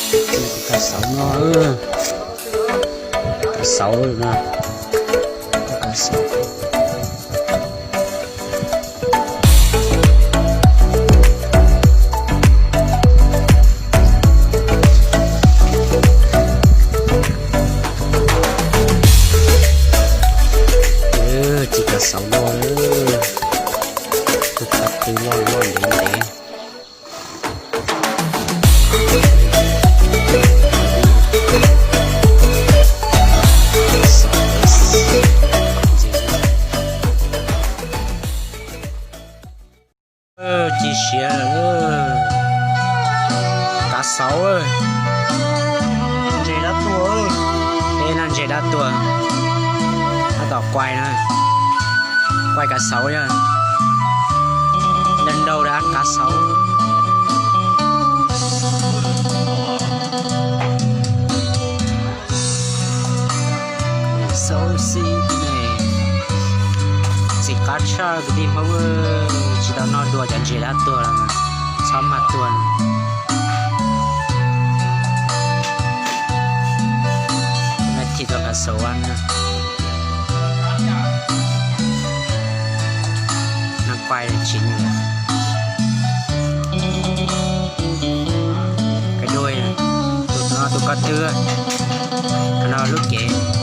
Kav xauv no, kav xauv no, kav xauv. Ci kav xauv loj, tus kav tw loj loj ntev ntev. Ci siav, kav xauv, ntses dab tuag, peb no ntses dab tuag, tab tom quaj na, quaj kav xauv yog, ntau ntau rau kav xauv. Xauv xib ne, txiv qab tshaj kwv tij Hmoob, tsis tau noj dua cov ntses dab tuag los txhob mag tuag. Thim tau kav xauv na, no quaj tsis nws, kav dua, tus no tus ko tw, qhov no lub cev.